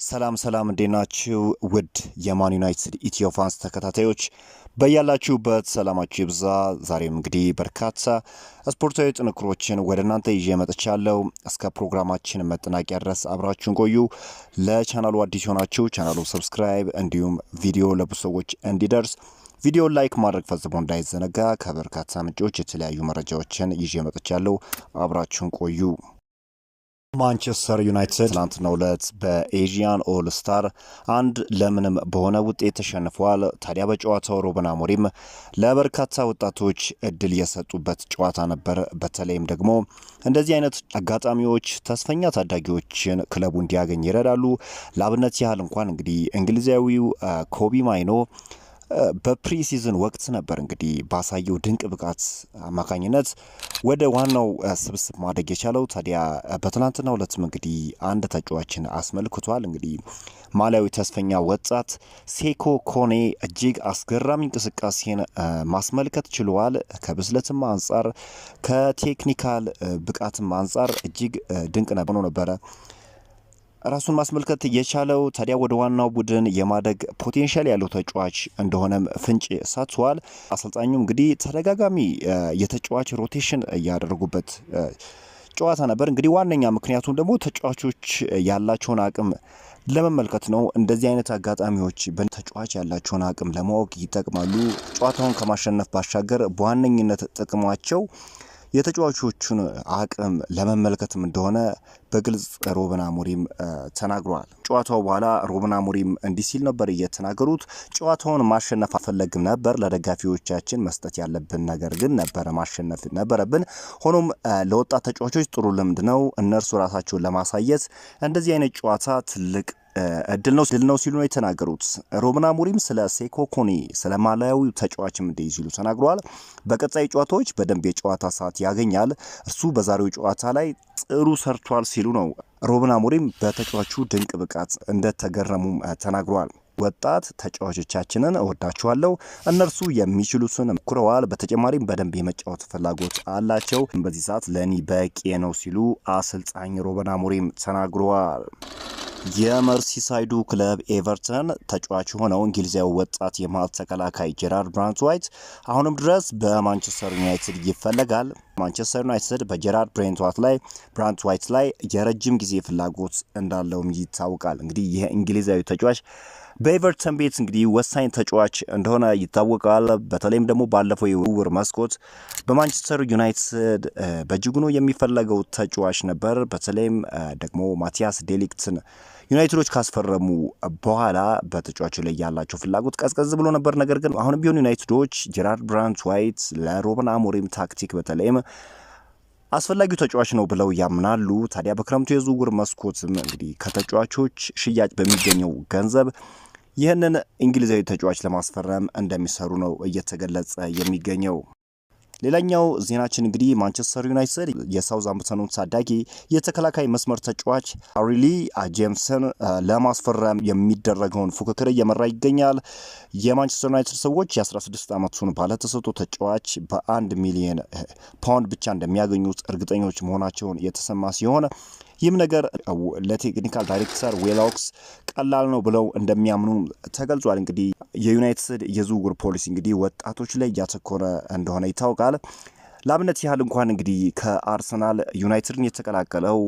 ሰላም ሰላም፣ እንዴት ናችሁ? ውድ የማን ዩናይትድ ኢትዮ ፋንስ ተከታታዮች፣ በያላችሁበት ሰላማችሁ ይብዛ። ዛሬም እንግዲህ በርካታ ስፖርታዊ ጥንቅሮችን ወደ እናንተ ይዤ መጥቻለሁ። እስከ ፕሮግራማችን መጠናቀቂያ ድረስ አብራችሁን ቆዩ። ለቻናሉ አዲስ የሆናችሁ ቻናሉ subscribe፣ እንዲሁም ቪዲዮ ለብዙ ሰዎች እንዲደርስ ቪዲዮ like ማድረግ ፈጽሞ እንዳይዘነጋ። ከበርካታ ምንጮች የተለያዩ መረጃዎችን ይዤ መጥቻለሁ። አብራችሁን ቆዩ። ማንቸስተር ዩናይትድ ትናንትናው ዕለት በ Asian All Star 1-0 በሆነ ውጤት ተሸንፏል። ታዲያ በጨዋታው ሩበን አሞሪም ለበርካታ ወጣቶች እድል የሰጡበት ጨዋታ ነበር። በተለይም ደግሞ እንደዚህ አይነት አጋጣሚዎች ተስፈኛ ታዳጊዎችን ክለቡ እንዲያገኝ ይረዳሉ። ለአብነት ያህል እንኳን እንግዲህ እንግሊዛዊው ኮቢ ማይኖ በ pre-season ወቅት ነበር እንግዲህ ባሳየው ድንቅ ብቃት አማካኝነት ወደ ዋናው ስብስብ ማደግ የቻለው። ታዲያ በትናንትናው ዕለትም እንግዲህ አንድ ተጫዋችን አስመልክቷል። እንግዲህ ማሊያዊ ተስፈኛ ወጣት ሴኮ ኮኔ እጅግ አስገራሚ እንቅስቃሴን ማስመልከት ችሏል። ከብስለትም አንጻር፣ ከ technical ብቃትም አንጻር እጅግ ድንቅ ሆኖ ነበረ ራሱን ማስመልከት የቻለው። ታዲያ ወደ ዋናው ቡድን የማደግ potential ያለው ተጫዋች እንደሆነም ፍንጭ ሰጥቷል። አሰልጣኙ እንግዲህ ተደጋጋሚ የተጫዋች rotation እያደረጉበት ጨዋታ ነበር። እንግዲህ ዋነኛ ምክንያቱም ደግሞ ተጫዋቾች ያላቸውን አቅም ለመመልከት ነው። እንደዚህ አይነት አጋጣሚዎች በተጫዋች ያላቸውን አቅም ለማወቅ ይጠቅማሉ። ጨዋታውን ከማሸነፍ ባሻገር በዋነኝነት ጥቅማቸው የተጫዋቾቹን አቅም ለመመልከትም እንደሆነ በግልጽ ሩበን አሞሪም ተናግሯል። ጨዋታው በኋላ ሩበን አሞሪም እንዲህ ሲል ነበር እየተናገሩት። ጨዋታውን ማሸነፍ አልፈለግም ነበር፣ ለደጋፊዎቻችን መስጠት ያለብን ነገር ግን ነበረ፣ ማሸነፍ ነበረብን። ሆኖም ለወጣት ተጫዋቾች ጥሩ ልምድ ነው። እነርሱ ራሳቸውን ለማሳየት እንደዚህ አይነት ጨዋታ ትልቅ እድል ነው ሲሉ ነው የተናገሩት። ሩበን አሞሪም ስለ ሴኮ ኮኔ፣ ስለ ማላዊው ተጫዋችም እንዲህ ሲሉ ተናግረዋል። በቀጣይ ጨዋታዎች በደንብ የጨዋታ ሰዓት ያገኛል። እርሱ በዛሬው ጨዋታ ላይ ጥሩ ሰርቷል ሲሉ ነው ሩበን አሞሪም በተጫዋቹ ድንቅ ብቃት እንደተገረሙ ተናግረዋል። ወጣት ተጫዋቾቻችንን እወዳቸዋለሁ። እነርሱ የሚችሉትን ሞክረዋል። በተጨማሪም በደንብ የመጫወት ፍላጎት አላቸው። በዚህ ሰዓት ለእኔ በቂ ነው ሲሉ አሰልጣኝ ሩበን አሞሪም ተናግረዋል። የመርሲሳይዱ ክለብ ኤቨርተን ተጫዋች የሆነው እንግሊዛዊ ወጣት የመሀል ተከላካይ ጄራርድ ብራንትዋይት አሁንም ድረስ በማንቸስተር ዩናይትድ ይፈለጋል። ማንቸስተር ዩናይትድ በጄራርድ ብራንትዋይት ላይ የረጅም ጊዜ ፍላጎት እንዳለውም ይታወቃል። እንግዲህ ይህ እንግሊዛዊ ተጫዋች በኤቨርተን ቤት እንግዲህ ወሳኝ ተጫዋች እንደሆነ ይታወቃል። በተለይም ደግሞ ባለፈው የዝውውር መስኮት በማንቸስተር ዩናይትድ በእጅጉ ነው የሚፈለገው ተጫዋች ነበር። በተለይም ደግሞ ማቲያስ ዴሊክትን ዩናይትዶች ካስፈረሙ በኋላ በተጫዋቹ ላይ ያላቸው ፍላጎት ቀዝቀዝ ብሎ ነበር። ነገር ግን አሁንም ቢሆን ዩናይትዶች ጄራርድ ብራንትዋይት ለሩበን አሞሪም ታክቲክ በተለይም አስፈላጊው ተጫዋች ነው ብለው ያምናሉ። ታዲያ በክረምቱ የዝውውር መስኮትም እንግዲህ ከተጫዋቾች ሽያጭ በሚገኘው ገንዘብ ይህንን እንግሊዛዊ ተጫዋች ለማስፈረም እንደሚሰሩ ነው እየተገለጸ የሚገኘው። ሌላኛው ዜናችን እንግዲህ ማንቸስተር ዩናይትድ የሳውዝሃምፕተኑን ታዳጊ የተከላካይ መስመር ተጫዋች ሪሊ ጄምስን ለማስፈረም የሚደረገውን ፉክክር እየመራ ይገኛል። የማንቸስተር ዩናይትድ ሰዎች የ16 ዓመቱን ባለተሰጥኦ ተጫዋች በ1 ሚሊየን ፓውንድ ብቻ እንደሚያገኙት እርግጠኞች መሆናቸውን የተሰማ ሲሆን፣ ይህም ነገር ለ technical director ዊልኮክስ ቀላል ነው ብለው እንደሚያምኑ ተገልጿል። እንግዲህ የዩናይትድ የዝውውር ፖሊሲ እንግዲህ ወጣቶች ላይ እያተኮረ እንደሆነ ይታወቃል። ለአብነት ያህል እንኳን እንግዲህ ከአርሰናል ዩናይትድን የተቀላቀለው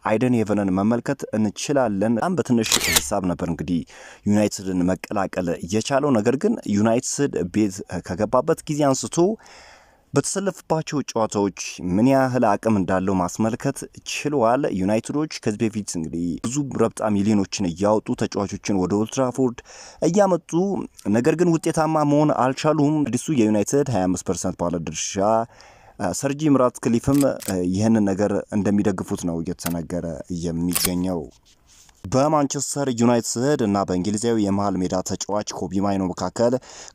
አይደን ሄቨንን መመልከት እንችላለን። በጣም በትንሽ ሂሳብ ነበር እንግዲህ ዩናይትድን መቀላቀል የቻለው። ነገር ግን ዩናይትድ ቤት ከገባበት ጊዜ አንስቶ በተሰለፈባቸው ጨዋታዎች ምን ያህል አቅም እንዳለው ማስመልከት ችሏል። ዩናይትዶች ከዚህ በፊት እንግዲህ ብዙ ረብጣ ሚሊዮኖችን እያወጡ ተጫዋቾችን ወደ ኦልድትራፎርድ እያመጡ ነገር ግን ውጤታማ መሆን አልቻሉም። አዲሱ የዩናይትድ 25% ባለድርሻ ሰር ጂም ራትክሊፍም ይህንን ነገር እንደሚደግፉት ነው እየተነገረ የሚገኘው። በማንቸስተር ዩናይትድ እና በእንግሊዛዊ የመሀል ሜዳ ተጫዋች ኮቢ ማይኖ መካከል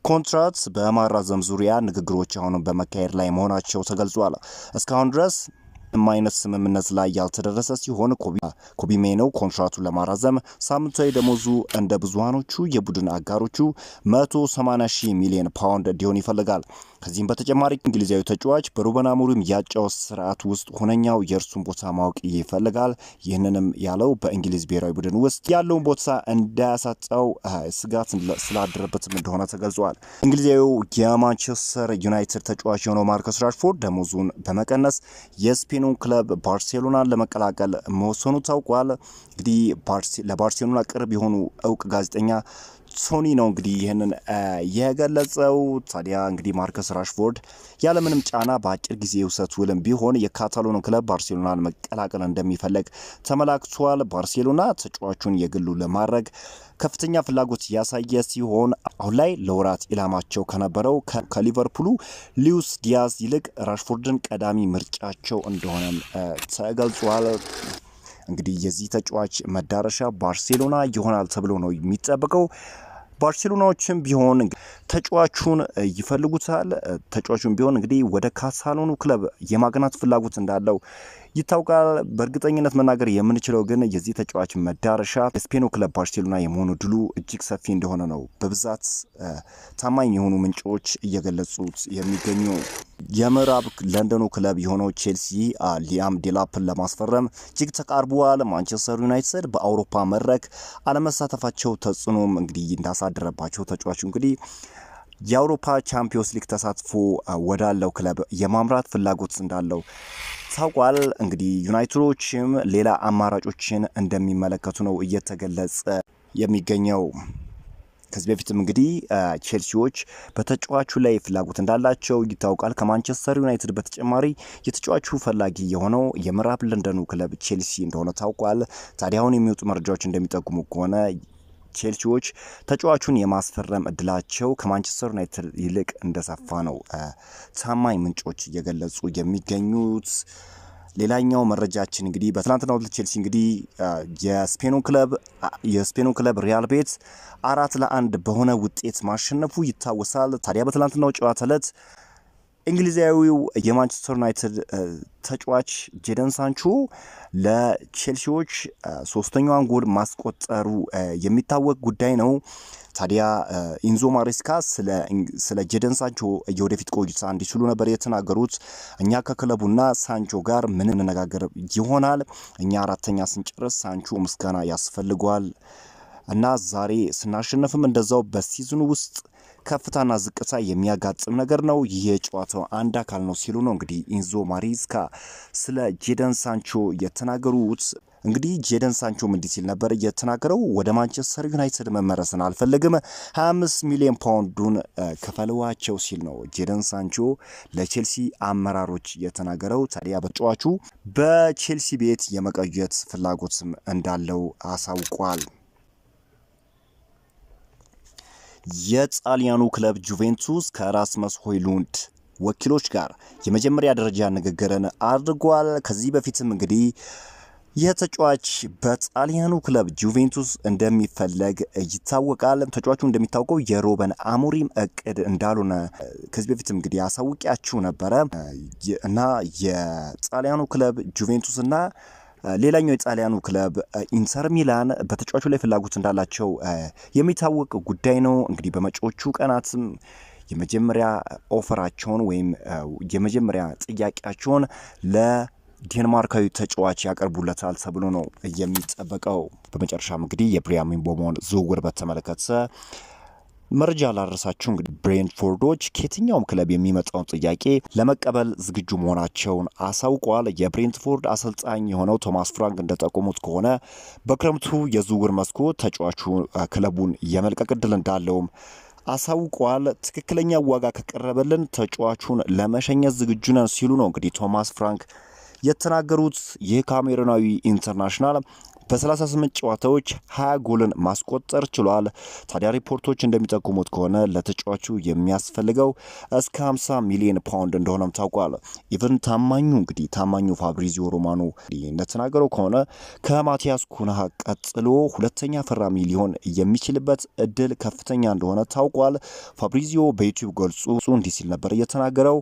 ኮንትራት በማራዘም ዙሪያ ንግግሮች አሁንም በመካሄድ ላይ መሆናቸው ተገልጿል። እስካሁን ድረስ ምንም አይነት ስምምነት ላይ ያልተደረሰ ሲሆን፣ ኮቢ ማይኖ ኮንትራቱን ለማራዘም ሳምንታዊ ደሞዙ እንደ ብዙሃኖቹ የቡድን አጋሮቹ 180 ሺህ ሚሊዮን ፓውንድ እንዲሆን ይፈልጋል። ከዚህም በተጨማሪ እንግሊዛዊ ተጫዋች በሩበን አሞሪም ያጨዋወት ስርዓት ውስጥ ሁነኛው የእርሱን ቦታ ማወቅ ይፈልጋል። ይህንንም ያለው በእንግሊዝ ብሔራዊ ቡድን ውስጥ ያለውን ቦታ እንዳያሳጣው ስጋት ስላደረበትም እንደሆነ ተገልጿል። እንግሊዛዊው የማንቸስተር ዩናይትድ ተጫዋች የሆነው ማርከስ ራሽፎርድ ደሞዙን በመቀነስ የስፔኑን ክለብ ባርሴሎናን ለመቀላቀል መወሰኑ ታውቋል። እንግዲህ ለባርሴሎና ቅርብ የሆኑ እውቅ ጋዜጠኛ ሶኒ ነው እንግዲህ ይህንን የገለጸው። ታዲያ እንግዲህ ማርከስ ራሽፎርድ ያለምንም ጫና በአጭር ጊዜ የውሰት ውልም ቢሆን የካታሎኑ ክለብ ባርሴሎናን መቀላቀል እንደሚፈለግ ተመላክቷል። ባርሴሎና ተጫዋቹን የግሉ ለማድረግ ከፍተኛ ፍላጎት ያሳየ ሲሆን አሁን ላይ ለወራት ኢላማቸው ከነበረው ከሊቨርፑሉ ሉዊስ ዲያዝ ይልቅ ራሽፎርድን ቀዳሚ ምርጫቸው እንደሆነም ተገልጿል። እንግዲህ የዚህ ተጫዋች መዳረሻ ባርሴሎና ይሆናል ተብሎ ነው የሚጠበቀው። ባርሴሎናዎችም ቢሆን ተጫዋቹን ይፈልጉታል። ተጫዋቹን ቢሆን እንግዲህ ወደ ካታሎኑ ክለብ የማቅናት ፍላጎት እንዳለው ይታወቃል። በእርግጠኝነት መናገር የምንችለው ግን የዚህ ተጫዋች መዳረሻ የስፔኑ ክለብ ባርሴሎና የመሆኑ ድሉ እጅግ ሰፊ እንደሆነ ነው በብዛት ታማኝ የሆኑ ምንጮች እየገለጹት የሚገኙ። የምዕራብ ለንደኑ ክለብ የሆነው ቼልሲ ሊያም ዴላፕን ለማስፈረም እጅግ ተቃርቧል። ማንቸስተር ዩናይትድ በአውሮፓ መድረክ አለመሳተፋቸው ተጽዕኖም እንግዲህ እንዳሳደረባቸው ተጫዋቹ እንግዲህ የአውሮፓ ቻምፒዮንስ ሊግ ተሳትፎ ወዳለው ክለብ የማምራት ፍላጎት እንዳለው ታውቋል። እንግዲህ ዩናይትዶችም ሌላ አማራጮችን እንደሚመለከቱ ነው እየተገለጸ የሚገኘው። ከዚህ በፊትም እንግዲህ ቼልሲዎች በተጫዋቹ ላይ ፍላጎት እንዳላቸው ይታወቃል። ከማንቸስተር ዩናይትድ በተጨማሪ የተጫዋቹ ፈላጊ የሆነው የምዕራብ ለንደኑ ክለብ ቼልሲ እንደሆነ ታውቋል። ታዲያ አሁን የሚወጡ መረጃዎች እንደሚጠቁሙ ከሆነ ቼልሲዎች ተጫዋቹን የማስፈረም እድላቸው ከማንቸስተር ዩናይትድ ይልቅ እንደሰፋ ነው ታማኝ ምንጮች እየገለጹ የሚገኙት። ሌላኛው መረጃችን እንግዲህ በትናንትናው ዕለት ቼልሲ እንግዲህ የስፔኑ ክለብ ሪያል ቤት 4-1 በሆነ ውጤት ማሸነፉ ይታወሳል። ታዲያ በትናንትናው ጨዋታ ዕለት እንግሊዛዊው የማንቸስተር ዩናይትድ ተጫዋች ጄደን ሳንቾ ለቼልሲዎች ሶስተኛዋን ጎል ማስቆጠሩ የሚታወቅ ጉዳይ ነው። ታዲያ ኢንዞ ማሬስካ ስለ ጄደን ሳንቾ የወደፊት ቆይታ እንዲህ ሲሉ ነበር የተናገሩት። እኛ ከክለቡና ሳንቾ ጋር ምን እንነጋገር ይሆናል። እኛ አራተኛ ስንጨርስ ሳንቾ ምስጋና ያስፈልገዋል እና ዛሬ ስናሸነፍም እንደዛው በ season ኡ ውስጥ ከፍታና ዝቅታ የሚያጋጥም ነገር ነው። ይህ የጨዋታው አንድ አካል ነው ሲሉ ነው እንግዲህ ኢንዞ ማሬስካ ስለ ጄደን ሳንቾ የተናገሩት። እንግዲህ ጄደን ሳንቾም እንዲህ ሲል ነበር የተናገረው። ወደ ማንቸስተር ዩናይትድ መመለስን አልፈልግም፣ 25 ሚሊዮን ፓውንዱን ክፈሏቸው ሲል ነው ጄደን ሳንቾ ለቼልሲ አመራሮች የተናገረው። ታዲያ በተጫዋቹ በቼልሲ ቤት የመቆየት ፍላጎትም እንዳለው አሳውቋል። የጣሊያኑ ክለብ ጁቬንቱስ ከራስመስ ሆይሉንድ ወኪሎች ጋር የመጀመሪያ ደረጃ ንግግርን አድርጓል። ከዚህ በፊትም እንግዲህ ይህ ተጫዋች በጣሊያኑ ክለብ ጁቬንቱስ እንደሚፈለግ ይታወቃል። ተጫዋቹ እንደሚታወቀው የሮበን አሞሪም እቅድ እንዳልሆነ ከዚህ በፊትም እንግዲህ አሳውቂያችሁ ነበረ እና የጣሊያኑ ክለብ ጁቬንቱስ እና ሌላኛው የጣሊያኑ ክለብ ኢንተር ሚላን በተጫዋቹ ላይ ፍላጎት እንዳላቸው የሚታወቅ ጉዳይ ነው። እንግዲህ በመጪዎቹ ቀናትም የመጀመሪያ offer ኣቸውን ወይም የመጀመሪያ ጥያቄያቸውን ለዴንማርካዊ ተጫዋች ያቀርቡለታል ተብሎ ነው የሚጠበቀው። በመጨረሻም እንግዲህ የብሪያን ምቦሞን ዝውውር በተመለከተ መረጃ ላደረሳችሁ። እንግዲህ ብሬንትፎርዶች ከየትኛውም ክለብ የሚመጣውን ጥያቄ ለመቀበል ዝግጁ መሆናቸውን አሳውቋል። የብሬንትፎርድ አሰልጣኝ የሆነው ቶማስ ፍራንክ እንደጠቆሙት ከሆነ በክረምቱ የዝውውር መስኮት ተጫዋቹ ክለቡን የመልቀቅ እድል እንዳለውም አሳውቋል። ትክክለኛ ዋጋ ከቀረበልን ተጫዋቹን ለመሸኘት ዝግጁ ነን ሲሉ ነው እንግዲህ ቶማስ ፍራንክ የተናገሩት። ይህ ካሜሩናዊ international በ38 ጨዋታዎች 20 ጎልን ማስቆጠር ችሏል። ታዲያ ሪፖርቶች እንደሚጠቁሙት ከሆነ ለተጫዋቹ የሚያስፈልገው እስከ 50 ሚሊዮን ፓውንድ እንደሆነም ታውቋል። even ታማኙ እንግዲህ ታማኙ ፋብሪዚዮ ሮማኖ እንደተናገረው ከሆነ ከማቲያስ ኩንሃ ቀጥሎ ሁለተኛ ፈራሚ ሊሆን የሚችልበት እድል ከፍተኛ እንደሆነ ታውቋል። ፋብሪዚዮ በዩቲዩብ ገልጹ እንዲህ ሲል ነበር የተናገረው።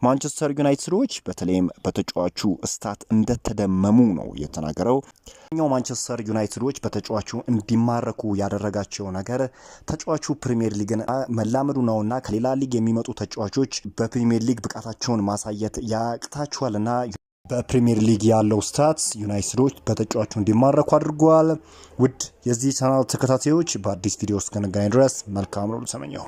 ማንቸስተር ዩናይትዶች በተለይም በተጫዋቹ stat እንደተደመሙ ነው የተናገረው። ማንቸስተር ዩናይትዶች በተጫዋቹ እንዲማረኩ ያደረጋቸው ነገር ተጫዋቹ ፕሪሚየር ሊግን መላመዱ ነውና ከሌላ ሊግ የሚመጡ ተጫዋቾች በፕሪሚየር ሊግ ብቃታቸውን ማሳየት ያቅታቸዋልና በፕሪሚየር ሊግ ያለው stats ዩናይትዶች በተጫዋቹ እንዲማረኩ አድርጓል። ውድ የዚህ ቻናል ተከታታዮች፣ በአዲስ ቪዲዮ እስክንገናኝ ድረስ መልካም ነው ተመኘሁ።